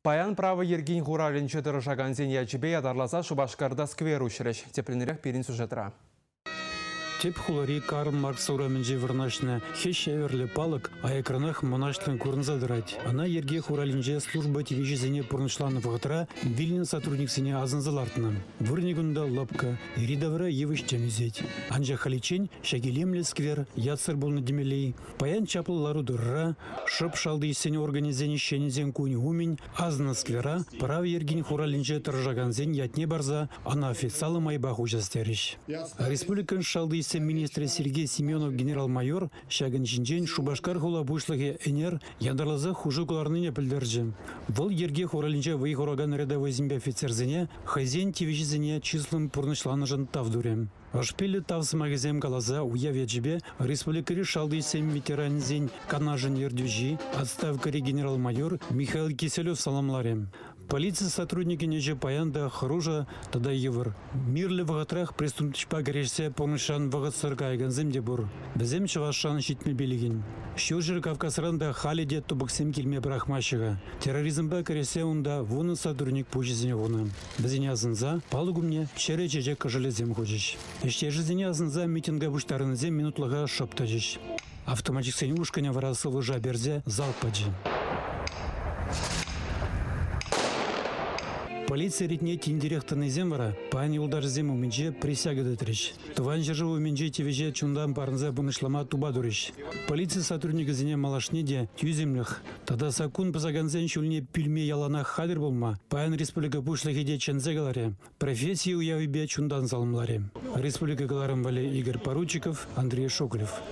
Паян право йӗркин хуралӗнче тӑрӑшакансен ячӗпе ятарласа Шупашкарта сквер уҫрӗҫ. Тӗплӗнрех пирӗн сюжетра. Тӗп хулари Карл Маркс урамӗнче вырнаҫнӑ хӗҫ евӗрлӗ палӑк аякранах мӑнаҫлӑн курӑнса тӑрать. Ӑна йӗрке хуралӗнче служба тивӗҫӗсене пурнӑҫланӑ вӑхӑтра вилнӗ сотрудниксене асӑнса лартнӑ. Вырӑнӗ кунта лӑпкӑ, йӗри-тавра йывӑҫ-тӗм ӳсет. Анчах халиччен ҫак илемлӗ сквер ятсӑр пулнӑ темелле. Паян чаплӑ лару-тӑрура шӑп шалти ӗҫсен органӗсен ӗҫченӗсен кунӗ умӗн асӑннӑ сквера право йӗркин хуралӗнче тӑрӑшакансен ятне парса ӑна официаллӑ майпа уҫас терӗҫ. Республикӑн шалти ӗҫсен министрӗ Сергей Семенов генерал-майор ҫакӑн ҫинчен Шупашкар хула пуҫлӑхӗ ӗнер ятарласа хушу кӑларнине пӗлтерчӗ. Вӑл йӗрке хуралӗнче вӑй хуракан рядовойсемпе офицерсене хӑйсен тивӗҫӗсене чыслӑн пурнӑҫланӑшӑн тав турӗ. Ӑшпиллӗ тав сӑмахӗсем каласа уяв ячӗпе республикӑри шалти ӗҫсен ветеранӗсен канашӗн ертӳҫи, отставкӑри генерал-майор Михаил Киселев саламларӗ. Полици сотрудникӗн ӗҫӗ паян та хӑрушӑ тата йывӑр. Мирлӗ вӑхӑтрах преступноҫпа кӗрешсе пурнӑҫран вӑхӑтсӑр каякансем те пур. Вӗсем чӑвашран ҫитме пилӗкӗн. Ҫурҫӗр Кавказран та халӗ те тупӑксем килме пӑрахмаҫҫӗ-ха. Терроризмпа кӗрешсе унта 10 сотрудник пуҫӗсене хунӑ. Вӗсене асӑнса палӑк умне чӗрӗ чечек кӑшӑлӗсем хучӗҫ. Ӗҫтешӗсене асӑнса митинга пуҫтарӑннисем минутлӑха шӑп тӑчӗҫ. Автоматчиксен ушкӑнӗ вара сывлӑша персе залп пачӗ. Полици ретне тинтерех тӑнисем вара паян юлташӗсем умӗнче присяга тытрӗҫ. Тӑван ҫӗршыв умӗнчи тивӗҫе чунтан парӑнса пурнӑҫлама тупа турӗҫ. Полици сотрудникӗсене малашне те тӳсӗмлӗх тата саккун пӑсакансен ҫулне пӳлме яланах хатӗр пулма паян республика Пуҫлӑхӗ те чӗнсе каларӗ. Професси уявӗпе чунтан саламларӗ. Республика кӑларӑм валли Игорь Поручиков, Андрей Шоколев.